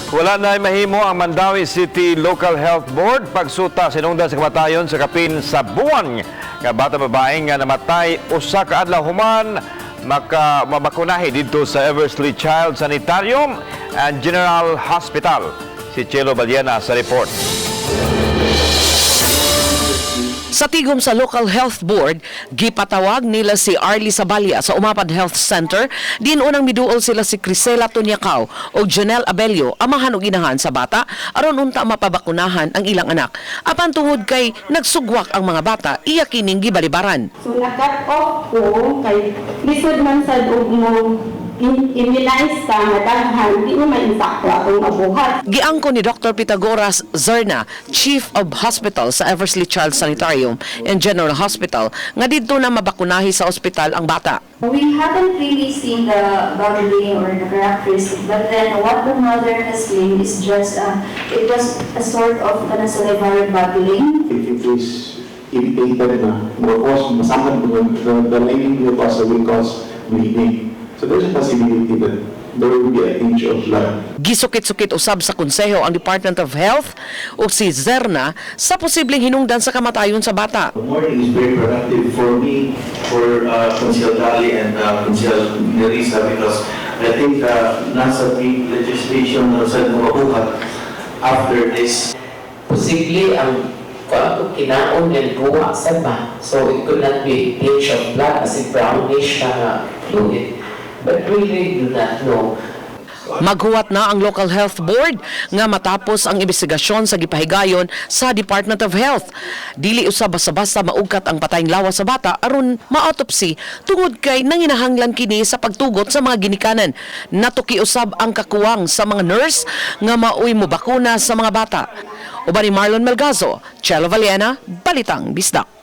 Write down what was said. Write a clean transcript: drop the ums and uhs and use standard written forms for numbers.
Wala na mahimo ang Mandaue City Local Health Board pagsuta sinungdan sa kamatayon sa kapin sa buwan nga bata babae nga namatay usa ka adlaw human maka mabakunahi didto sa Eversley Child Sanitarium and General Hospital. Si Chelo Baliana sa report. Sa tigom sa Local Health Board, gipatawag nila si Arlie Sabalia sa Umapad Health Center. Din unang miduol sila si Crisela Tunyakaw o Janelle Abelio, amahan og inahan sa bata, aron unta mapabakunahan ang ilang anak. Apan tungod kay nagsugwak ang mga bata, iya kining gibalibaran. So na-cut off ko kay lisod man sad og mo immunize ta nga daghan, di na may insakto akong mabuhat. Giangko ni Dr. Pitagoras Zerna, Chief of Hospital sa Eversley Child Sanitarium and General Hospital, nga didto na mabakunahi sa ospital ang bata. We haven't really seen the bubbling or the characteristic, but then what the mother has claimed is just it was a sort of kind of salivary bubbling. If it is irritated na, will cause, masakit, the lining mucosa will cause bleeding. So there's a possibility that there will be a tinge of blood. Gisukit-sukit usab sa konseho ang Department of Health ug si Zerna sa posibleng hinungdan sa kamatayon sa bata. The morning is very productive for me, for Council Dali and Council Nerissa, because I think nasa big legislation na sa mabuhat after this. Posible ang kuan ko kinaon and guwa sa ba. So it could not be tinge of blood as in brownish na nga fluid. But we really do not know. Maghuwat na ang Local Health Board nga matapos ang investigasyon sa gipahigayon sa Department of Health. Dili usab basta-basta maugkat ang patayng lawas sa bata aron ma-autopsy tungod kay nanginahanglan kini sa pagtugot sa mga ginikanan. Natuki usab ang kakuwang sa mga nurse nga maoy mobakuna sa mga bata. Uban ni Marlon Melgazo, Chelo Valiena, Balitang Bisdak.